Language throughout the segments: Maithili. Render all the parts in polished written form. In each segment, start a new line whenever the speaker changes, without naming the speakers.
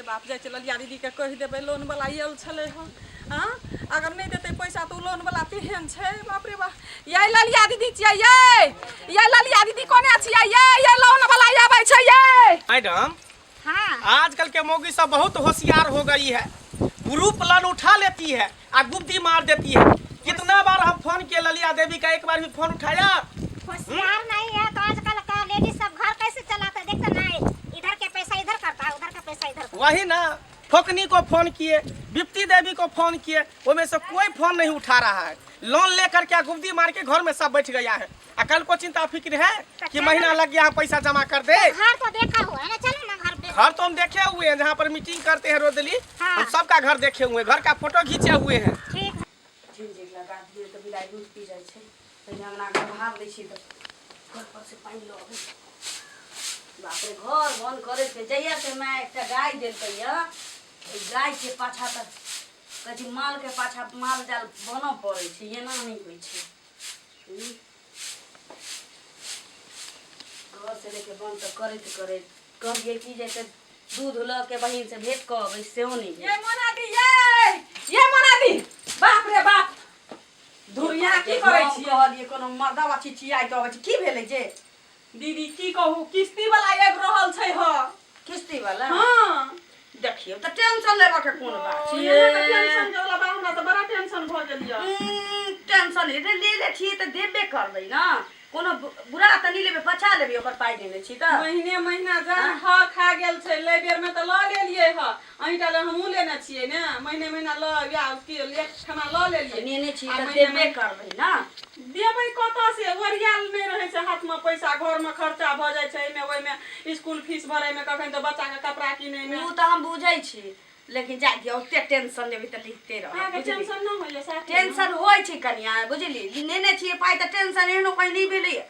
बाप, जाइ छियै ललिया दीदीके कहि देबै, लोन वाला आयल छलै हँ। आँ, अगर नहि देतै पैसा तऽ ओ लोन वाला तेहन छै, बाप रे बाप। यै ललिया दीदी छियै यै, यै ललिया दीदी कोने छियै यै? यै लोन वाला आबै छै यै।
मैडम
हाँ।
आजकल के मौगी सब बहुत होशियार हो गई है, ग्रुप लोन उठा लेती है आ गुप्ती मार देती है। कितना बार हम फोन किए ललिया देवी का, एक बार भी फोन उठाया?
होशियार नहीं है तो आजकल का लेडीज सब घर कैसे चलाते हैं? देखते ना, इधर के पैसा इधर करता है, उधर का पैसा इधर करता है।
वही ना, फोकनी को फोन किए, विप्ती देवी को फोन किए, वो में से कोई फोन नहीं उठा रहा है। लोन लेकर क्या गुप्ती मार के घर में सब बैठ गया है। आ कल को चिंता फिक्र है
तो
कि
चलो
महीना
ना।
लग गया, हम पैसा जमा कर दे।
घर तो देखा हुआ है ना, चलो ना घर पे।
घर तो हम देखे हुए हैं, जहाँ पर मीटिंग करते हैं रोजली।
हाँ।
हम सबका घर देखे हुए हैं, घर का फोटो खींचे हुए हैं।
ठीक है।
झिझिर लगा दियै तऽ बिलाइ दूध पी जाइ छै। पहिने अङ्गना घर बहार दै छियै तऽ घर पर से पानि लऽ अबै। बाप रे, घर बन करै छै। जहिया से माय एकटा गाय देलकै यऽ, ओहि गायके पाछा तऽ कहै छै मालके पाछा माल जाल बनऽ पड़ै छै, एना नहि होइ छै। घर से लेके बंद तऽ करैत करैत कहलियै की जे तऽ दूध लऽ के बहिन से भेंट कऽ अबै, सेहो नहि भेल।
ये मोना दी, ये ये मोना दी, बाप रे बाप, धुरिया की करै
हम
छियै?
कहलियै कोनो मर्दावा चिचियाइत अबै छै, की भेलै जे?
दीदी की कहू, किस्ती वाला आबि रहल छै ह।
किस्ती वाला?
हाँ।
देखियौ तऽ टेंशन लेबऽ के कोन बात छै?
यहाँ तऽ टेंशन के वाला बात, हमरा तऽ बड़ा टेंशन भऽ गेल यऽ।
टेंशन हेतै, लेले छियै तऽ देबे करबै ने, कोनो बुरा तऽ नहि लेबै, बचा लेबै, ओकर पाइ देने छी तऽ।
महीने महीना जान ह खा गेल छै। लै बेर में तऽ लऽ लेलियै ह, अहींटा लए हमहूँ लेने छियै ने। महीने महीना लऽ या की एक ठमा लऽ लेलियै।
नेने छी
आ
तऽ
महीने
देबे
महीना
करबै ने।
देबै कतऽ से? ओरियाल नहि रहै छै हाथमे पैसा, घरमे खर्चा भऽ जाइ छै एहिमे ओहिमे, स्कूल फीस भरैमे, कखन तऽ बच्चाके कपड़ा किनैमे।
ओ तऽ हम बुझै छी, लेकिन जाय दियौ, ओते टेंशन लेबै तऽ लिखते रहब।
अहाँके
बुझली?
टेंशन नहि होइए साथे?
टेंशन होइ छै कनिया, बुझली? नेने छियै पाइ तऽ टेंशन एहनो कहीं नहि भेलैए।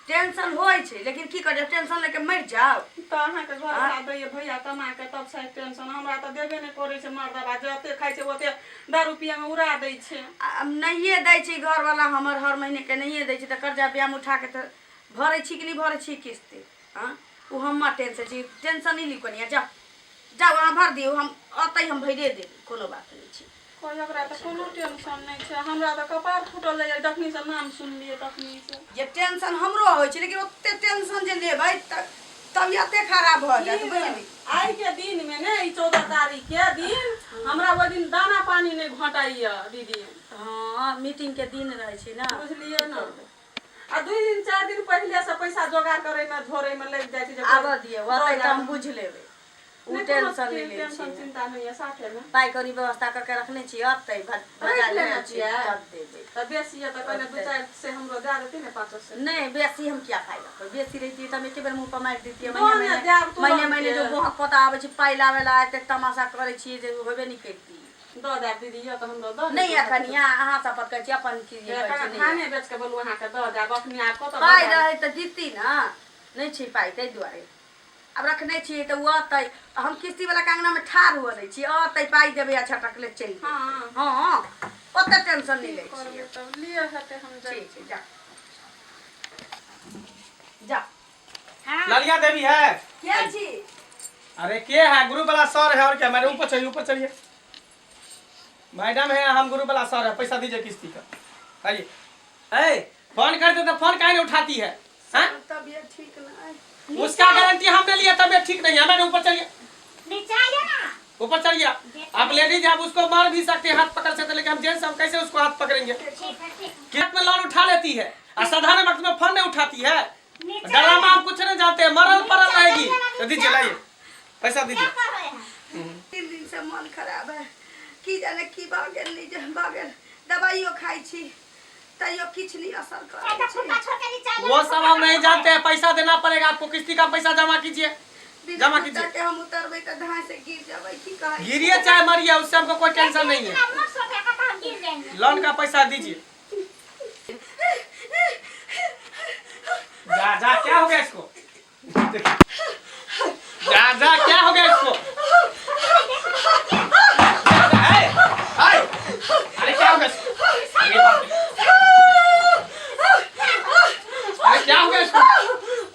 टेंशन होइ छै, लेकिन की करबै, टेंशन लेके मरि जाउ?
तऽ अहाँके घर वाला दैये भैया कमा के तब शायद टेंशन, हमरा तऽ देबे नहि करै छै मर्दबा, जते खाइ छै ओते दारू पियैमे उड़ा दै छै।
आ नहिए दै छै घरवला हमर, हर महीनेके नहिए दै छै तऽ कर्जा ब्याम उठा के तऽ भरै छी कि नहि भरै छी किस्ती? हँ, ओ हमर टेंशन छी। टेंशन नहि लिअ कनिया, जाउ जाउ, अहाँ भरि दियौ, हम अतै हम भरिए देब, कोनो बात नहि छै।
कोइ ओकरा तऽ कोनो टेंशन नहि छै, हमरा तऽ कपार फूटल जाइए जखनी से नाम सुनलियै तखनी से।
जे टेंशन हमरो होइ छै, लेकिन ओते टेंशन जे लेबै तऽ तबियते खराब भऽ जायत, बुझली?
आइ के दिन मे ने, ई 14 तारीख के दिन हमरा ओहि दिन दाना पानी नहि घोटाइया दीदी।
हँ, मीटिंग के दिन रहै छै ने।
बुझलियै ने, आ 2 दिन 4 दिन पहिले से पैसा जोगाड़ करे में झोरे में लागि जाइ छै जे।
आबऽ दियौ, अतै तऽ हम बुझि लेबै। ओ
नहि कोनो
टेंशन नहि लै
टेंशन
छियै।
चिंता नहि यऽ, साथे मे
पाइ कौड़ी व्यवस्था कऽ के रखने छी, अतै
राखि
बजा
लेने
लेने छी
छियै?
तब देबै।
तऽ बेसी यऽ तऽ कने दू चारि से हमरो दए देती ने, 500।
नहि, बेसी हम किया पाइ रखबै? बेसी रहितियै तऽ हम एके बेर मुँह पर मारि दितियै।
दऽ
महीने
ने
महीने
देब तुरन्ते।
महीने महीने जो गोहक पोता आबै छै पाइ लाबै ला, एतेक तमाशा करै छियै जे होबे नहि करितियै।
दऽ देब दीदी, यऽ तऽ हमरो दऽ
नहि
देब।
एखन अहाँ सब पर कहै छी, अपन की जे कहै छी, नहि
धाने बेच के बोलू अहाँके दऽ देब अखनी, आब कतऽ
पाइ
बजार?
रहै तऽ दिती ने। नहि छै पाइ ताहि दुआरे आब रखने छियै, तऽ ओ अतै, हम किस्ती वाला के अंगना मे ठाढ़ हुअ दै छियै, अतै पाइ देबै आ छटकले चलि जेतै।
हँ।
हँ, ओते टेंशन नहि लै छियै।
करबै तब, लिअ हेतै, हम जाइ।
ठीक छै, जा जा।
हाँ।
ललिया देवी है?
के छी?
अरे के है, गुरु वाला सर है और क्या। मैडम ऊपर चलिए, ऊपर चलिए। मैडम है, हम गुरु वाला सर है, पैसा दीजिए किस्ती का। आइए। ए फोन करते तो फोन काहे नहीं उठाती है? हाँ?
तबियत ठीक नहीं।
उसका गारंटी हमने लिया, तबियत ठीक नहीं है। मैडम ऊपर चलिए।
नीचे आइए ना।
ऊपर चलिए। आप लेडीज आप उसको मार भी सकते हैं, हाथ पकड़ सकते हैं, लेकिन हम जेंट्स हम कैसे उसको हाथ पकड़ेंगे?
ठीक है, ठीक।
खेत में लोन उठा लेती है और साधारण वक्त में फोन नहीं उठाती है।
नीचे
ड्रामा हम कुछ नहीं जानते हैं, मरल पड़ल
नीचे
रहेगी।
चलिए ना,
तो दीजिए,
नीचे।
लाइए पैसा
क्या
दीजिए।
कर रहे हैं?
3 दिन से मन खराब है, की जाने की भऽ गेल, नहि जे भऽ गेल। दबाइयो खाइ छी तैयो किछु नहि असर करै
तो
छै।
खुट्टा छोड़ के नीचे आइए
वो
ना,
सब हम नहीं जानते हैं, पैसा देना पड़ेगा आपको, किस्ती का पैसा जमा कीजिए।
बिना
जमा
कुत्ता
कीजिए।
के हम उतरबै तऽ धाय से गिर जेबै, की कहै छी?
गिरिए चाहे मरिए, उससे हमको कोई टेंशन नहीं है।
इतना मोट सोच रखा था, हम गिर जाएंगे।
लोन का पैसा दीजिए। जा जा, क्या हो गया इसको? जा जा, क्या हो गया इसको? ए, ए, अरे क्या हो गया इसको? अरे बाप रे। अरे क्या हो गया इसको?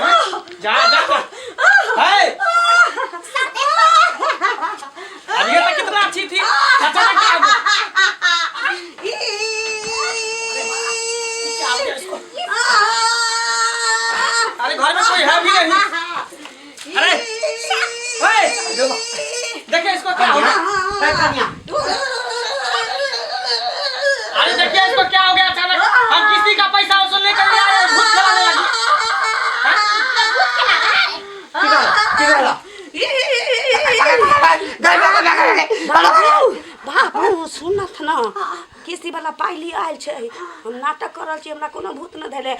हैं? जा जा जा, ए,
सब देखो।
ओ सुनत न किस्ती वाला पाइ लिए आयल छै, हम नाटक कर रहल छी, हमरा कोनो भूत न धैले।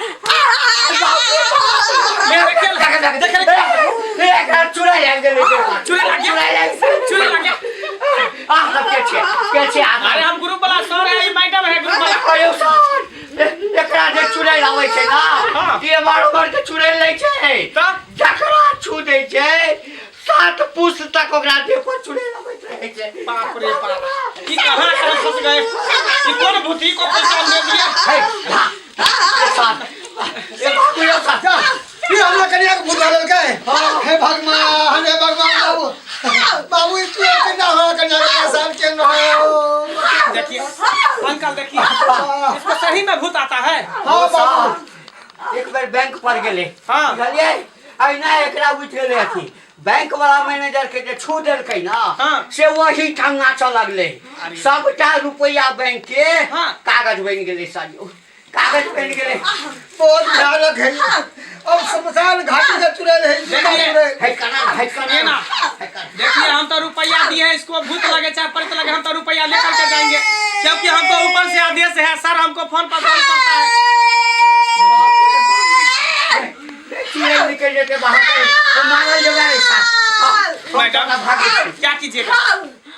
चुड़ैल आबि गेलै।
चुड़ैल आ गया, चुड़ैल आ गया।
अहाँ सब के छियै? के छियै अहाँ?
अरे हम ग्रुप वाला सर है, ई मैडम है ग्रुप वाला।
अरे सर, एकरा जे चुड़ैल आबै छै ना,
हाँ।
ई एम्हर उम्हर के चुड़ैल लै छै।
तऽ?
जकरा छू दै छै, सात पुस्त तक ओकरा देह पर चुड़ैल अबैत रहै छै।
बाप रे बाप, ई कहाँ कहाँ फंस गए? ई कौन भूती को पैसा हम दे दिए?
हे, धा, ए सर, ए बाबू, यौ सर।
ई हमरा कनिया के भूत धरलकै। हे भगवान, हे भगवान, बाबू बाबू, ई चुड़ैल केना हमरा कनिया के परेशान केने हो?
देखिए अंकल, देखिए, इसको सही में भूत आता है।
हाँ बाबू।
एक बेर बैंक पर गेलै।
हाँ।
बुझलियै, अहिना एकरा उठि गेलै अथी, बैंक वाला मैनेजर के जे छू देलकै ना,
हाँ।
से वही ठाम नाचऽ लगलै। सबटा रुपैआ बैंक के
हाँ।
कागज बनि गेलै सर, कागज बनि गेलै।
बहुत भयानक है ये। अब शमशान घाटी के चुड़ैल है ई।
देखिए।
चुड़ैल।
है कना, है कना।
सुनिए ना, देखिए, हम तो रुपया दिए हैं इसको, भूत लगे चाहे प्रेत लगे, हम तो रुपया लेकर के जाएंगे, क्योंकि हमको ऊपर से आदेश है सर, हमको फोन पर फोन करता है।
चुड़ैल निकलि जेतै बाहर तऽ मारल जेबै रे सार।
मैडम,
भागै छी।
क्या कीजिएगा?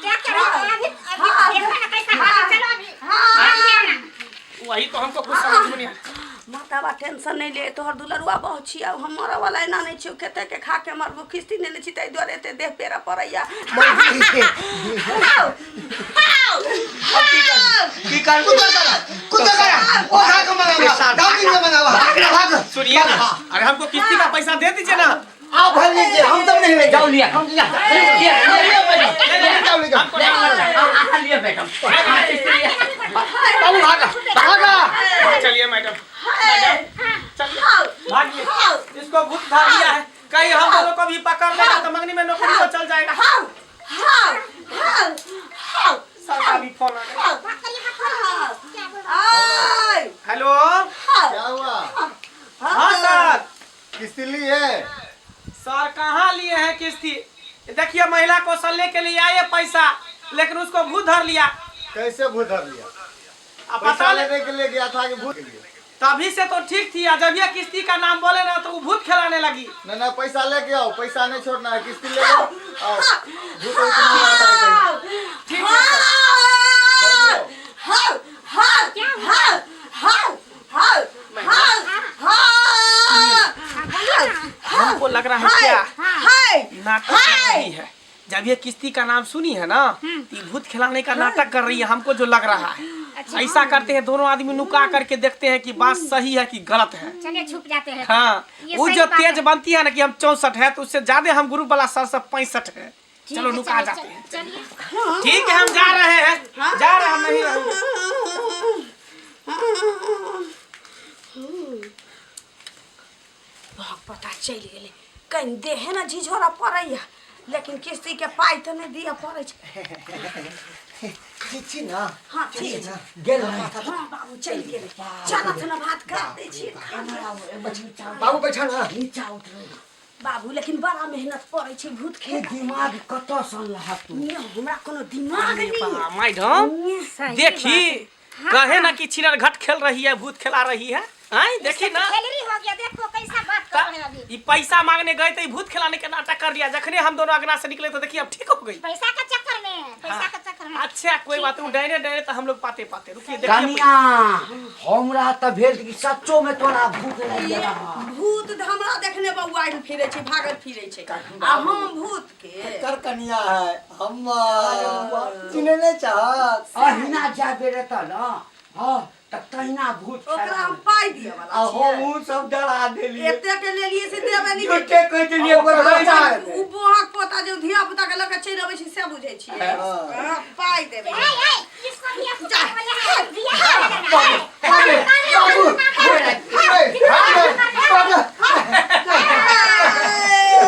क्या करेंगे अभी? अभी देखो ना कैसा हाल है, चलो अभी ना।
वही तो हमको कुछ समझ में नहीं आ
माताबा, टेंशन नहि ले, तोहर दुलरुआ बहुत छियै, हमर वाला एना नहि छियौ। कते के खा के मरबो, किस्ती नहि लै छी, ताहि दुआरे एते देह पेरा पड़ैया।
की करबू?
कुत्ता करा, कुत्ता करा, ओझा के मंगावा, डाकिन के मंगावा, भाग भाग।
सुनिए ना, अरे हमको किस्ती का पैसा दे दीजिए ना।
आओ भर लीजिए, हम सब नहीं लेंगे।
जाउ लिया, लिया, लिया, लिया।
जाओ लेके आओ।
अहाँ लिअ मैडम, अहाँ किस्ती लिअ।
बाबू भागा भागा।
चलिए मैडम, मैडम चलिए, भागिए, इसको भूत धर लिया है, कहीं हम दोनों को भी पकड़ लेगा तो मंगनी में नौकरी को चल जाएगा। सर का भी फोन आ गया।
बात करिए, बात करिए, क्या बोल रहे हैं?
हेलो।
क्या हुआ?
हाँ सर।
किस्ती ली है?
सर, कहाँ लिए हैं किस्ती? देखिए, महिला को सलने के लिए आए पैसा, लेकिन उसको भूत धर लिया।
कैसे भूत धर लिया?
अब
पैसा
पता नहीं।
लेने के लिए गया था कि भूत के लिए?
तभी से तो ठीक थी, और जब ये किस्ती का नाम बोले ना तो वो भूत खिलाने लगी।
ना ना, पैसा लेके आओ, पैसा नहीं छोड़ना है, किस्ती ले लो, आओ। भूत उतना नहीं आता है कहीं।
ठीक है सर।
जल्दी आओ।
हमको लग रहा है क्या नाटक कर रही है। जब ये किस्ती का नाम सुनी है ना तो ये भूत खिलाने का नाटक कर रही है, हमको जो लग रहा है। ऐसा करते हैं, दोनों आदमी नुका करके देखते हैं कि बात सही है कि गलत है।
चलिए, छुप जाते हैं।
हाँ।
ये
वो
सही
जो
बात
तेज
है।
बनती है ना कि हम 64 है, तो उससे ज्यादा हम ग्रुप वाला सर सब 65 है।
ठीक
चलो
है,
नुका
चलिए,
जाते हैं।
चलिए।
ठीक है, हम जा रहे हैं, जा रहे हैं, हम नहीं रहेंगे।
भग, पता चलि गेलै। कनि देहे ने झिझोरा पड़ैया, लेकिन किस्तीके पाइ तऽ नहि दिअ पड़ै छै।
ठीक छी ना?
हँ, ठीक छै।
गेल?
हँ बाबू, चलि गेलै। चलत ने, भात काट दै छियै, खा लिअ।
बाबू, बैठा ना।
नीचा उतरू।
बाबू, लेकिन बड़ा मेहनत पड़ै छै भूत
के
खेल।
दिमाग कतऽ सन लहक तू?
हमरा कोनो दिमाग नहि।
मैडम,
सही
देखी,
बात।
कहे ना कि छिनर घट खेल रही है, भूत खिला रही है। आय देखी ना।
खेलरी हो गया, देखो कैसा बात कर रहे हैं अभी।
ये पैसा मांगने गए तो ये भूत खिलाने का नाटक कर लिया। जखने हम दोनों अगना से निकले तो देखिए, अब ठीक हो गई।
पैसा का चक्कर में, पैसा का चक्कर में।
अच्छा, कोई बात नहीं, डरे डरे तो हम लोग पाते पाते, रुकिए, देखिए।
कनिया, हमरा तऽ भेल कि सच्चो में तोरा भूत लागि गेल।
भूत तऽ हमरा देखने बौआइल फिरै छै, भागल फिरै छै, आ हम भूत के
कर कनिया है, हम चिन्हे नहीं चाहत।
अहिना जाबे रे तऽ न, हँ तऽ तहिना भूत।
ओकरा हम पाइ दिअ वाला
आ
छियै?
हमहूँ सब डरा देलियै।
एते के लेलियै से देबे नहि।
झूठे कहि देलियै ओकर
बच्चा
बच्चा।
हेतै।
उ बोहक पोता जे धिया पुता के लऽ के चलि अबै छै से बुझै छियै? हँ, पाइ देबै।
ए, ए, इसको भी आपको बोला है, दिया है।
बाबू, ए, बाबू,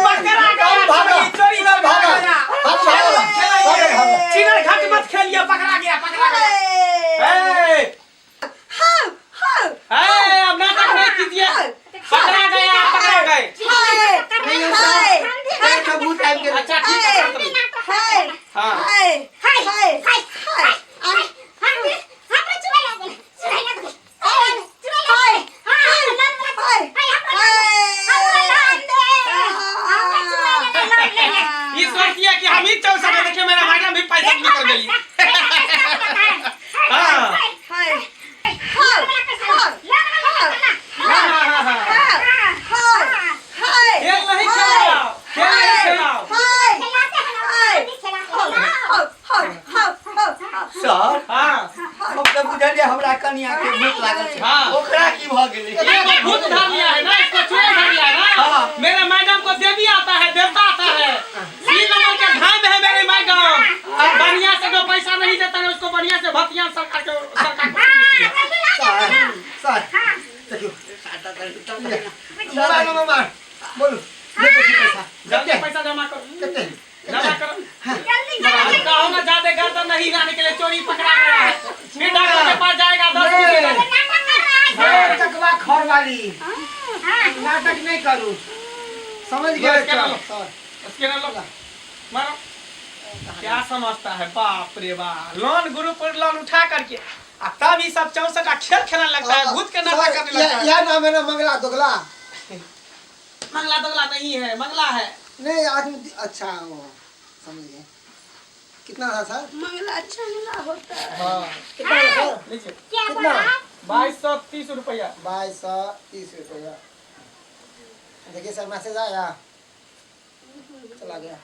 पकड़ा गया।
भागा।
चोरी, चोरी
भागा।
भागा गया।
भाग, भाग, भाग, भाग।
छिनर घट मत खेलिए, पकड़ा गया, पकड़ा गया। ए, ए, अब नाटक नहीं कीजिए, पकड़ा गया, पकड़ा गए।
भूत आबि गेल।
अच्छा, ठीक है, शांत रहिए। हाँ।
हाय हाय हाय।
सर
हाँ
हम तऽ बुझलियै हमरा कनिया के भूत लागल छै
हाँ।
ओकरा की भऽ गेलै
ये भूत धर लिया है ना इसको चुड़ैल धर लिया है ना
हाँ।
मेरे मैडम को देवी आता है देवता आता है 3 नंबर के धाम है मेरे मैडम। बढ़िया से जो पैसा नहीं देता है, उसको बढ़िया से भतिया सरकार के सरकार को।
सर, सर, देखियौ। मोबाइल नंबर मार, बोलू, देखै छी पैसा।
जल्दी
कते?
पैसा जमा करो।
कते?
जमा करो।
जल्दी करो।
कहो ना, ज्यादा गर्दन नहीं हिलाने के लिए, चोरी पकड़ा गया है, फिर डॉक्टर के पास जाएगा 10 बीस।
नाटक कर रहा है।
हे, चकवा खर वाली,
हाँ।
नाटक नहीं करू, समझ गए?
स्कैनर लो।
सर।
स्कैनर लो, मारो। क्या समझता है? बाप रे बाप, लोन ग्रुप पर लोन उठा करके आ तब ये सब 64 का खेल खेलने लगता है, भूत के नाटक करने लगता है।
यह नाम है ना मंगला दोगला?
मंगला दोगला नहीं है, मंगला है।
नहीं आदमी, अच्छा वो समझ गए। कितना था सर?
मंगला चंगला होता है।
हाँ, कितना था सर?
लीजिए।
क्या
कितना?
बोला?
2230 रुपया।
2230 रुपया। देखिए सर, मैसेज आया, चला गया।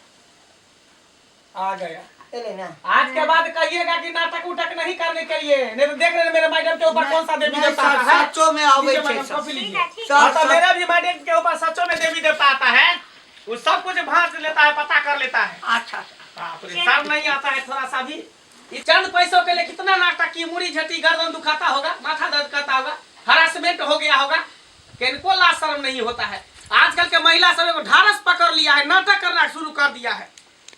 आ गया।
ले लेना।
आज के बाद कहिएगा कि नाटक उटक नहीं करने के लिए, नहीं तो देख रहे हैं मेरे मैडम के ऊपर कौन सा देवी
नहीं
देवता
सर,
आता है।
सच्चो में आबै
लीजिए
छै
मैडम,
सर।
कॉफी
ठीक
लीजिए।
है, ठीक
सर,
हाँ, तो
सर।
मेरा भी मैडम के ऊपर सच्चो में देवी देवता आता है, वो सब कुछ भांज लेता है, पता कर लेता है।
अच्छा।
बाप रे, शर्म नहीं आता है थोड़ा सा भी? ये चंद पैसों के लिए कितना नाटक की, मुड़ी झटी, गर्दन दुखाता होगा, माथा दर्द करता होगा, हरासमेंट हो गया होगा, किनको ला शर्म नहीं होता है। आजकल के महिला सब एगो ढारस पकड़ लिया है, नाटक करना शुरू कर दिया है,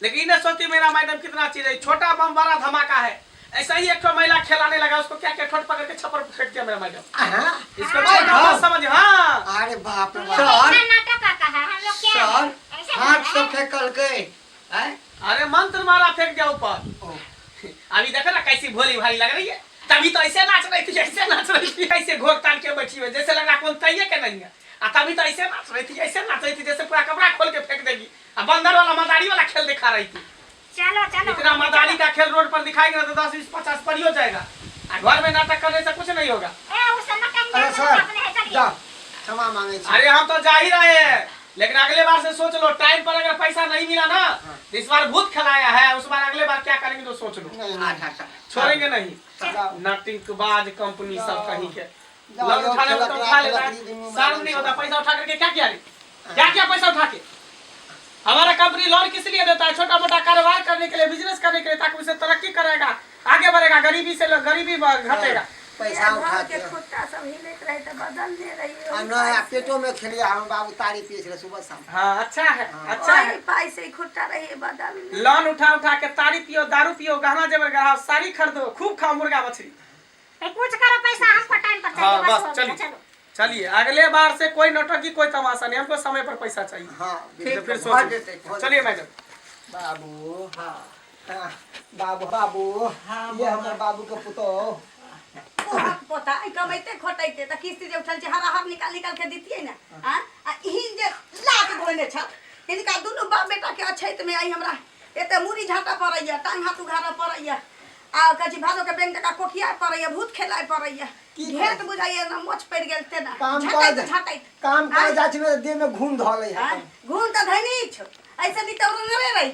लेकिन इन्हें सोचती मेरा मैडम कितना चीज है, छोटा बम बड़ा धमाका है। ऐसा ही एक ठो महिला खेलाने लगा, उसको क्या क्या ठोट पकड़ के छप्पर फेंक दिया मेरा मैडम।
हाँ?
इसको छोटा मत समझ, हाँ।
अरे बाप रे बाप।
सर।
इतना नाटक आता है हम लोग क्या
सर,
ऐसे
हाथ
बोल
से
रहे हैं?
फेंकलकै आँय?
अरे मंत्र मारा, फेंक दिया ऊपर।
ओ,
अभी देखो ना, कैसी भोली भाली लग रही है, तभी तो ऐसे नाच रही थी, ऐसे नाच रही थी, ऐसे घोक तान के बैठी हुई, जैसे लग रहा कौन तैये के नहीं है। आ तभी तो ऐसे नाच रही थी, ऐसे नाच रही थी, जैसे पूरा कपड़ा खोल के फेंक देगी। आ बंदर वाला, मदारी वाला खेल दिखा रही थी।
चलो चलो।
इतना मदारी का खेल रोड पर दिखाएंगे ना तो 10, 20, 50 पड़ी हो जाएगा। आ घर में नाटक करने से कुछ नहीं होगा।
ए उस समय कम
अरे
जाओ
सर,
अपने है, चलिए।
जाओ, क्षमा मांगे छी।
अरे हम तो जा ही रहे हैं, लेकिन अगले बार से सोच लो, टाइम पर अगर पैसा नहीं मिला ना, तो इस बार भूत खिलाया है, उस बार अगले बार क्या करेंगे तो सोच लो।
नहीं, नहीं।
अच्छा सर।
छोड़ेंगे नहीं।
जाओ।
नाटिकबाज कंपनी सब कहीं के।
जाओ,
लोन
जाओ,
उठाने को तो
खेलक
उठा लेता
खेलक
है,
दिन में
शर्म नहीं होता। पैसा उठा करके क्या किया रे? क्या किया पैसा उठा के? हमारा कंपनी लोन किस लिए देता है? छोटा मोटा कारोबार करने के लिए, बिजनेस करने के लिए, ताकि उसे तरक्की करेगा, आगे बढ़ेगा, गरीबी से गरीबी घटेगा।
पैसा उठा
घर के
के
खुट्टा सब हिलैत रहे तऽ बदलने रहियै।
आ नहीं, आ पेटो में खेलिए, हम बाबू तारी पिए छलै सुबह शाम।
हाँ, अच्छा है, अच्छा है।
ओही पाइ से खुट्टा रहियै बदलने।
लोन उठा उठा के तारी पियो, दारू पियो, गहना जेवर गढ़ाओ, साड़ी खरीदो, खूब खाओ मुर्गा मछली।
ए, कुछ करो, पैसा हमको टाइम पर चाहिए।
हाँ,
बस
बस
हो गया,
चलिए।
चलो।
चलिए, अगले बार से कोई नौटंकी, कोई तमाशा नहीं, हमको समय पर पैसा चाहिए।
हाँ।
तो फिर
भऽ
सोच।
जेतै।
चलिए मैडम।
बाबू।
हाँ।
हाँ, बाबू, बाबू।
हाँ,
ये हमर बाबू के पुतोह।
तोहक पोता ई कमैते खोटैते तऽ किस्ती जे उठल छै, हरा हर निकाल निकाल के दितियै ने। आँ, आ हिन जे लात धोने छल, हिनका दुनू बाप बेटा के अछैत में आई हमरा एते मुड़ी झाँटा पड़ैया, टांग हाथ उघारऽ पड़ैया, आ कहै छी भादो के बैंक टका कोखिया पड़ैया, भूत खेलाय पड़ैया।
की
घेट बुझाइया ना, मोच पड़ि गेल तेना
काम
झटैत
कर
झटैत।
काम कर जाइ छी ने, देह में घूम धऽ लै है।
आँय, घून तऽ धैनी छौ, ऐसे नहीं तऽ रंगले रही।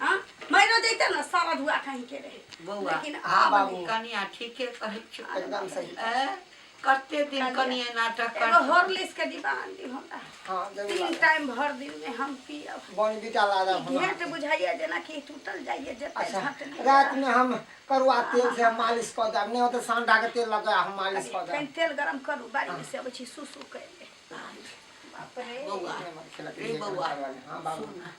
हाँ, मरियो जैते ना, सारा धुआ कहीं के रहे।
बौआ।
लेकिन
हाँ,
आब
बाबू।
नहि।
कनिया ठीके कहै छौ।
एकदम सही।
ऐं, कते दिन कनिया नाटक
एगो
कर
हॉर्लिक्स के डिब्बा आन दी हमरा।
हाँ, जरूर।
तीन टाइम भर दिन में हम पियब।
बॉर्नवीटा ला दब हमरा।
घेंट बुझाइए जेना कि टूटल जाइए जते।
अच्छा।
झटने।
रात में हम करुआ तेल से हम मालिश कऽ देब, नहीं होते सांडा के तेल लगा हम मालिश कऽ
कनि
देब।
तेल गरम करू, बाड़ी में से अबै छी सुसु करि। बाप रे।
बौआ। रे बौआ।
हाँ बाबू।
सुन ना,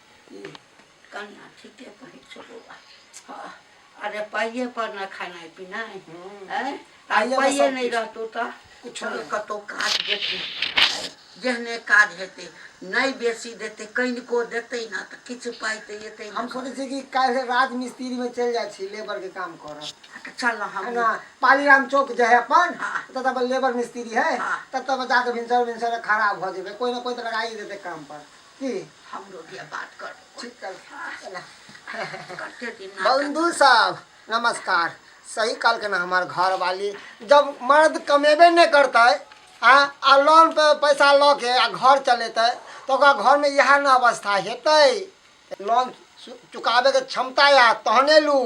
कनिया ठीके कहै छौ बौआ। हाँ, अरे पाइए पर न खानाइ पिनाइ ऐं? आ
पाइए पर
पाइए
सब
नहि
किछु।
रहतौ तऽ
कुछो नहि।
कतौ काज जेतै, जेहने काज हेतै, नहि बेसी देतै, कनिको देतै ने तऽ किछु पाइ तऽ एतै ने।
हम सोचै छी कि काल्हि राज मिस्त्री में चलि जाइ छी लेबर के काम करऽ।
तऽ चल न हम
है ना, पालीराम चौक जे है अपन,
हाँ।
तब लेबर मिस्त्री है।
हाँ।
तब तब जाके भिनसर भिनसर खड़ा भऽ जेबै, कोई ना कोई तऽ लगाइए देतै काम पर की।
हमरो दिया बात कर।
ठीक कर चला।
कते दिन नाटक
बंधु साहब, नमस्कार। सही कहल के ना हमार घर वाली, जब मर्द कमेबे नहीं करतै आ आ लोन पे पैसा लऽ के आ घर चलेतै, तऽ ओकरा घरमे इएह ने अवस्था हेतै। लोन चुकाबैके क्षमता या तहने लू।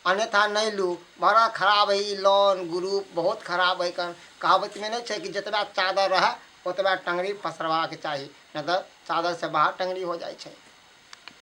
अन्यथा नहि लू। बड़ा खराब है ई लोन ग्रुप, बहुत खराब है। कन कहावतमे नहि छै कि जतबा चादर रहए ओतबा टङ्गरी पसरबाक चाही, नहि तऽ चादरसँ बाहर टङ्गरी हो जाइ छै।